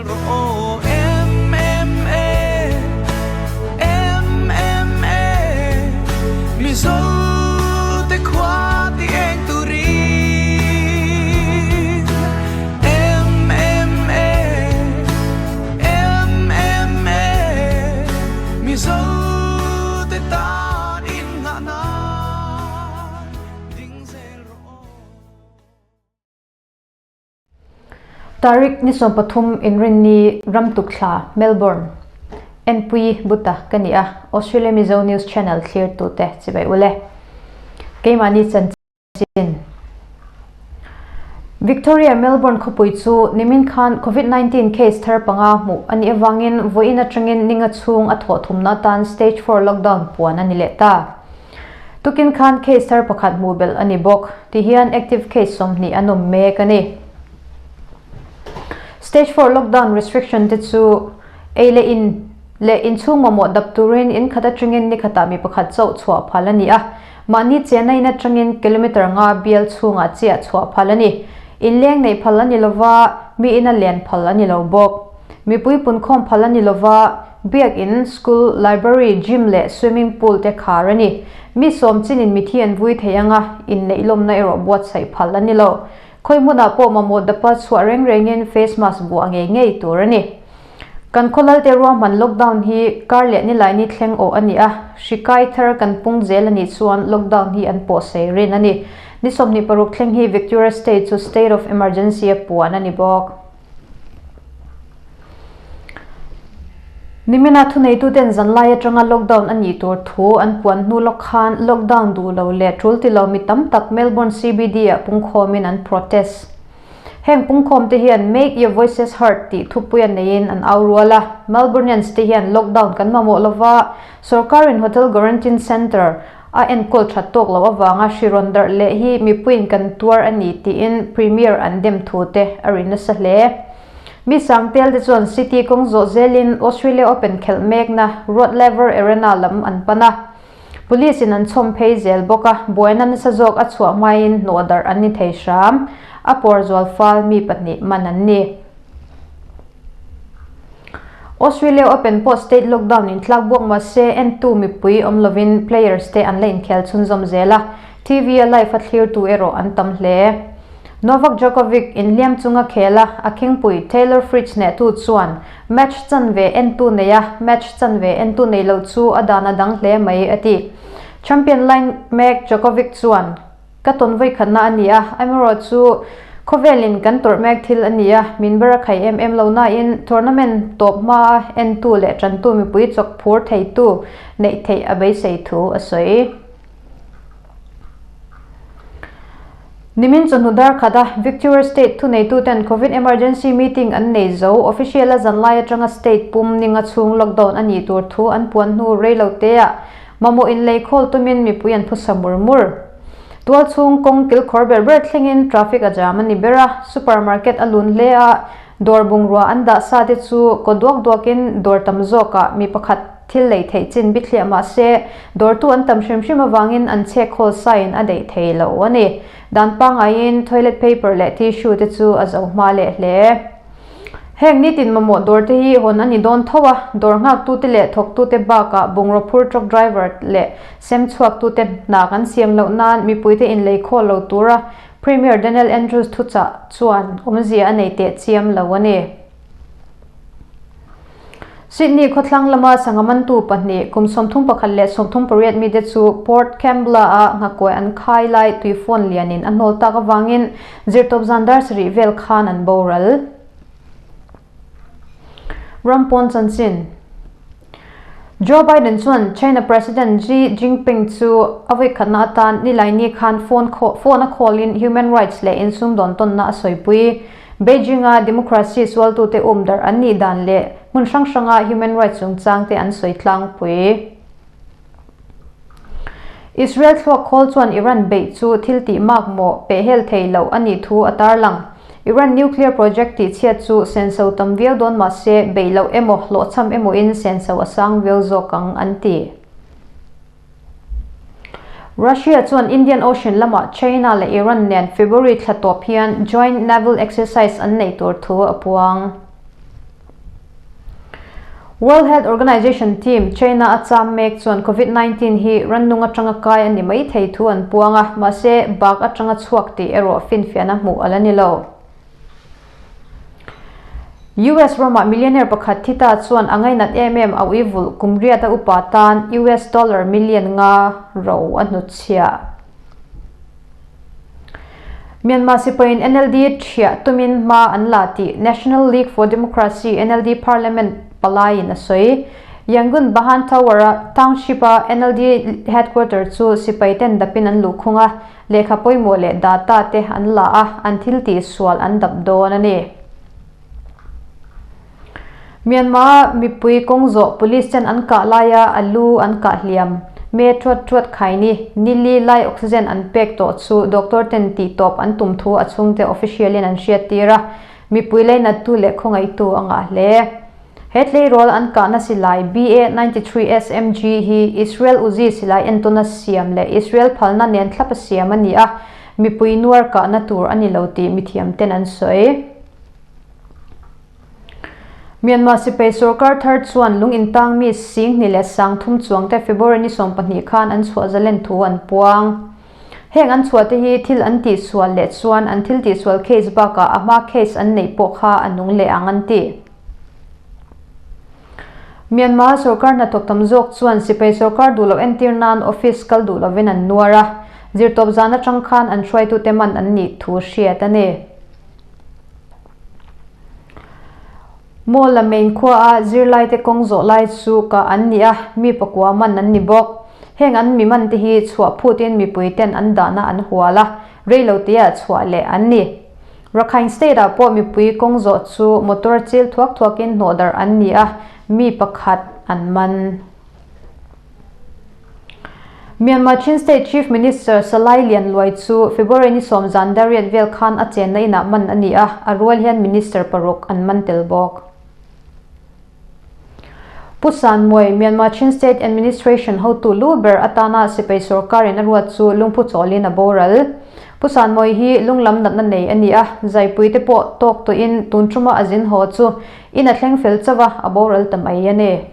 rawh aw MMA MMA Mizo te khua ti eng turin MMA MMA Mizo te tan in ngah nan ding zel rawh aw. Tarik ni 13 Inrinni Ramtuk thla, Melbourne, Enpui Buta ka ni a, Australia Mizo News Channel thlirtute chibai ule. Keimahni chanchin. Victoria Melbourne khawpui chu nimin khan Covid-19 case thar panga hmuh a nih avangin vawiin atangin ninga chhung a thawh thumna atan stage 4 lockdown puan a ni leh ta. Tukin khan case thar pakhat hmuh belh a ni bawk. Tihian active case 20 an awm mek a ni. Stage 4 lockdown restriction te chu ei leh in leh inchhung mamawh dap turin in khat atangin ni khatah mi pakhat chauh chhuah phal a ni a. Mahni chenna in atangin kilometre nga bial chhungah chiah chhuah phal a ni. Inleng neih phal a ni lova, mi ina len phal a ni lo bawk. Mipui punkhawm phal a ni lova, biak in, school, library, gym leh swimming pool te khar a ni. Mi sawm chinin mithi an vui thei anga, inneih lawmna erawh buatsaih phal a ni lo. Khawi hmunah pawh mamawh dapa chhuah reng rengin face mask buah ngei ngei tur a ni. Kan khawlalte ruahman lockdown hi kar leh nilaini thleng awh a ni a, hri kai thar kan pung zel a nih chuan lockdown hi an pawh sei rin a ni. Ni 26 thleng hi Victoria State chu state of emergency a puan a ni bawk. Nimina thuneituten zanlai atanga lockdown a nih tur thu an puan hnu lawk khan lockdown duh lo leh tul ti lo mi tam tak Melbourne CBD ah pungkhawmin an protest. Heng pungkhawm te hian Make your voices heard tih thupui a neiin an au rual a. Melbournians te hian lockdown kan mamawh lova, sorkarin hotel guarantine centre a enkawl that tawk loh avanga hri rawn darh leh hi mipuiin kan tuar a ni tiin Premier an dem thu te a ri nasa hle. Mi sangtel te chuan City kawng zawh zelin Australia Open khelh mekna Rod Laver Arena lam an pan a. Police in an chhawm phei zel bawk a, buaina nasa zawk a chhuah hmain hnawh darh an ni thei hram. A pawr zual fal mi pahnih man an ni. Australia Open pawh state lockdown in tlak buak mah se entu mipui awm lovin players te an la inkhel chhunzawm zel a, TV a live a thlirtu erawh an tam hle. Novak Djokovic inhliam chunga khel a, a khingpui Taylor Fritz hnehtu chuan match chanve entu nei a, match chanve entu nei lo chu a dan a dang hle mai a ti. Champion line mek Djokovic chuan, Ka tawn vawikhatna a ni a, amaherawhchu khawvelin kan tawrh mek thil a ni a, min ber a khai em em lo nain tournament tawp hmaa entu leh tantu mipui chawk phur theitu neih theih a beisei thu a sawi. Nimin chawhnu dar khata Victoria State thuneituten Covid emergency meeting an nei zo, official a zanlai atanga state pum ninga chhung lockdown a nih tur thu an puan hnu reiloteah Mamawh inlei khawl tumin mipui an phusa mur mur. Tual chhung kawng kilkhawr ber ber thlengin traffic a jam a ni ber a, supermarket a lun hle a, dawr bungrua an dah sa te chu kaw duak duakin dawr tam zawkah mi pakhat thil lei theih chin bithliah mah se dawrtu an tam hrim hrim avangin an chhek khawl sain a daih thei lo a ni. Dan pangaiin toilet paper leh tissue te chu a zo hma leh hle. Heng nitin mamawh dawr te hi hawn a ni dawn tho a, dawr nghaktute leh thawktute bakah bungraw phur truck driver leh sem chhuaktute hna kan siam loh nan mipuite inlei khawl lo tura Premier Daniel Andrews thuchah chuan awmzia a nei teh chiam lo a ni. Sydney khawthlang lama sangha mantu pahnih kum 31 leh 38 mite chu Port Kembla-a nghakuai an khai lai tui phone lianin a hnawl tak avangin zirtawp zan dar sarih vel khan an boral. Ram pawn chanchin. Joe Biden chuan China President Xi Jinping chu a vawikhatna atan nilaini khan phone phone a khawlin human rights leh insumdawn tawnna a sawipui. Beijing-a democracy sualtute um darh an nih dan leh hmun hrang hranga human rights chungchang te an sawi tlangpui. Israel thluak khawl chuan Iran beih chu thil tih mak maw pehhel thei loh a nih thu a tarlang. Iran nuclear project tih chhiat chu senso tam viau dawn mah se beih loh emaw hlawhchham emaw in senso a sang viau zawk ang an ti. Russia chuan Indian Ocean lamah China leh Iran nen February thla tawp hian joint naval exercise an neih tur thu a puang. World Health Organization team China a cham mek chuan Covid 19 hi rannung atanga kai a ni mai thei thu an puang a, mahse bak atanga chhuak tih erawh finfiahna hmuh a la ni lo. US ramah millionaire pakhat thi ta chuan a ngainat em em a ui vulh kum riat a upa tan US dollar million nga ro a hnutchhiah. Myanmar sipaiin NLD thiah tumin hma an la tih National League for Democracy, NLD, Parliament palaiin a sawi. Yangon Bahan Tower-a Township-a NLD headquarter chu sipai ten dapin an luh khung a, lehkha pawimawh leh data te an la a, an thil tihsual an dap dawn a ni. Myanmar mipui kawng zawh police ten an kah laia a lu an kah hliam. Me thuat thuat khaini nili lai oxygen an pek tawh chu doctor ten tih tawp an tum thu a chhungte official in an hriat tir a, mipui leinattu leh khawngaihtu a ngah hle. He tleirawl an kahna silai BA 93 SMG hi Israel Uzi silai entawna siam leh Israel phalna nen thlapa siam a ni a, mipui nuar kahna tur a ni lo tih mithiam ten an sawi. Myanmar sipai sorkar thar chuan lung intang mi Singhni leh Sangthum chuangte February ni 12 khan an chhuah zalen thu an puang. Heng an chhuah te hi thil an tihsual leh chuan an thil tihsual case bakah a hma case an neih pawh kha a nung leh ang an ti. Myanmar sorkar hnathawk tam zawk chuan sipai sorkar duh loh entir nan office kal duh lovin an nuar a, zirtawp zan atang khan an hruaitute man an nih thu hriat a ni. Mall-a main khuaa zirlaite kawng zawh lai chu kah an ni a, mi pakua man an ni bawk. Heng an mi man te hi chhuah phutin mipui ten an dahna an hual a, reilo tia chhuah leh an ni. Rakhine State-ah pawh mipui kawng zawh chu motor chil thuak thuakin hnawhdarh an ni a, mi pakhat an man. Myanmar Chin State Chief Minister Salai Lian Luai chu February ni sawm zan dariat vel khan a chenna inah man a ni a, a rual hian minister paruk an man tel bawk. Pu San Muai, Myanmar Chin State Administration hotu lu ber atana sipai sorkarin a ruat chu lungphu chawlin a boral. Pu San Muai hi lunglam natna nei a ni a, zaipui te pawh tawk tawhin tun tuma a zin haw chu in a thleng fel chauh a, a boral ta mai a ni.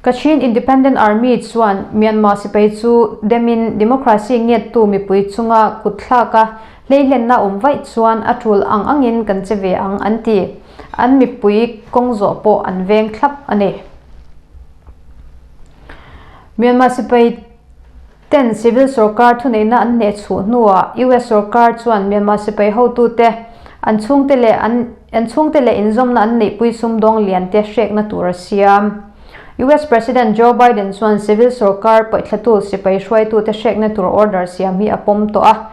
Kachin Independent Army chuan Myanmar sipai chu demin democracy ngiattu mipui chunga kut thlak a, hleihlenna awm vaih chuan a tul ang angin kan che ve ang an ti. An mipui kawng zawh pawh an veng thlap a ni. Myanmar sipai Ten civil sorkar thuneihna an hneh chhuh hnuah US sorkar chuan Myanmar sipai hotute, an chhungte leh an an chhungte leh inzawmna an neihpui sumdawng liante hrekna tur a siam. US President Joe Biden chuan civil sorkar pawithlatu sipai hruaitute hrekna tur order siam hi a pawm tawh a.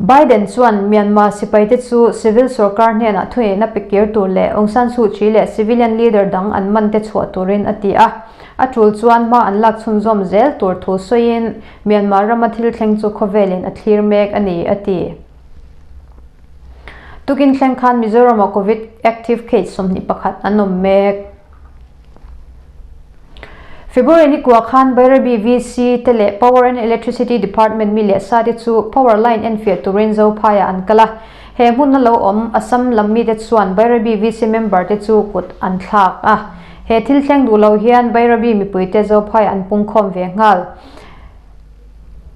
Biden chuan Myanmar sipaite chu civil sorkar hnenah thuneihna pe kir tur leh Aung San Suu Kyi leh civilian leader dang an man te chhuah turin a ti a. A tul chuan hma an lak chhunzawm zel tur thu sawiin Myanmar rama thil thleng chu khawvelin a thlir mek a ni, a ti. Tukin thleng khan Mizoram-ah Covid active case 21 an awm mek. February ni kua khan Bairabi VC te leh Power and Electricity Department mi leh sa te chu power line enfiah turin Zophaiah an kal a. He hmuna lo awm Assam lam mite chuan Bairabi VC member te chu kut an thlak a. He thil thleng duh lo hian Bairabi mipuite Zophaiah an pungkhawm ve nghal.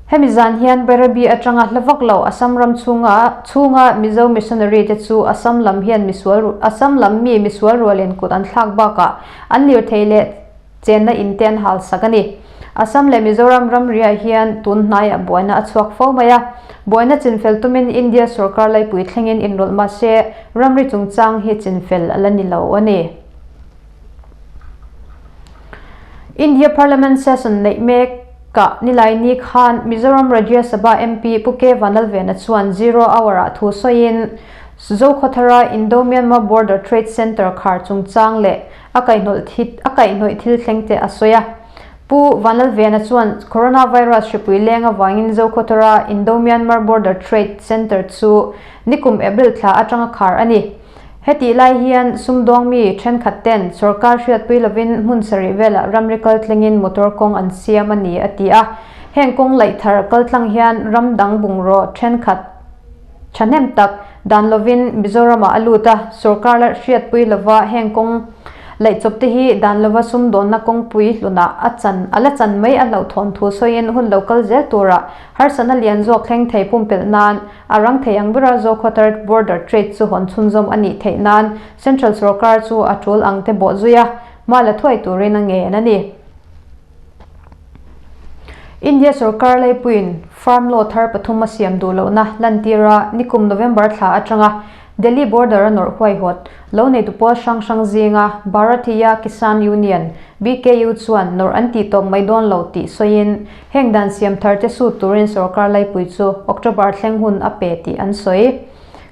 Hemi zan hian Bairabi atanga hla vak lo Assam ram chhunga chhunga Mizo missionary te chu Assam lam hian misual Assam lam mi misual rualin kut an thlak bakah an lirthei leh chenna in te an hal sak a ni. Assam leh Mizoram ramriah hian tun hnaiah buaina a chhuak fo mai a. Buaina chinfel tumin India sorkar laipui thlengin inrawlh mahse ramri chungchang hi chinfel a la ni lo a ni. India Parliament session neih mek kah Nilaini khan Mizoram Rajya Sabha MP Pu K Vanlalvena chuan Zero Hour-ah thu sawiin Zokhawthara Indo-Myanmar Border Trade Centre khar chungchang leh a kaihhnawih thil thleng te a sawi a. Pu Vanlalvena chuan Coronavirus hripui leng avangin Zokhawthara Indo-Myanmar Border Trade Centre chu nikum April thla atanga khar a ni. Hetih lai hian sumdawng mi thenkhat ten sorkar hriatpui lovin hmun sarih velah ramri kaltlengin motor kawng an siam a ni a ti a. Heng kawng laih thar kaltlang hian ram dang bungraw thenkhat thahnem tak Dan lovin Mizoramah a lut a, sorkar la hriatpui lova heng kawng laihchawp te hi dan lova sumdawnna kawngpui hlunah a chan a la chan mai a hlauhthawn thu sawiin hun lo kal zel turah harsatna lian zawk thleng thei pumpelh nan a rang thei ang bera Zokhawthar Border Trade chu hawn chhunzawm a nih theih nan Central sorkar chu a tul ang te bawh zui a, hma la thuai turin a ngen a ni. India sorkar laipuiin Farm Law thar pathum a siam duh lohna lantira nikum November thla atanga Delhi border a nawrh huaihawt lo neitu pawl hrang hrang zinga Bharatiya Kisan Union, BKU, chuan nawrh an tih tawp mai dawn lo tih sawiin heng dan siam thar te sut turin sorkar laipui chu October thleng hun a pe tih an sawi.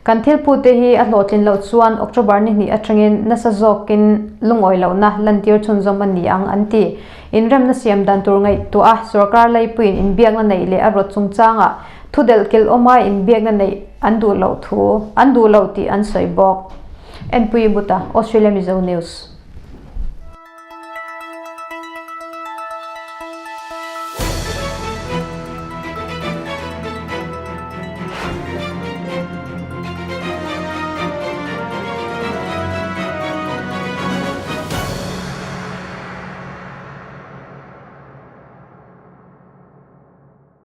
Kan thil phute hi a hlawhtlin loh chuan October ni hnih atangin nasa zawkin lungawi lohna lantir chhunzawm a ni ang an ti. Inremna siam dan tur ngaihtuah a sorkar laipuiin inbiakna neih leh a rawt chungchangah thudelh kilh awma inbiakna neih an duh loh thu an duh loh tih an sawi bawk. Npui Buta, Australia Mizo News.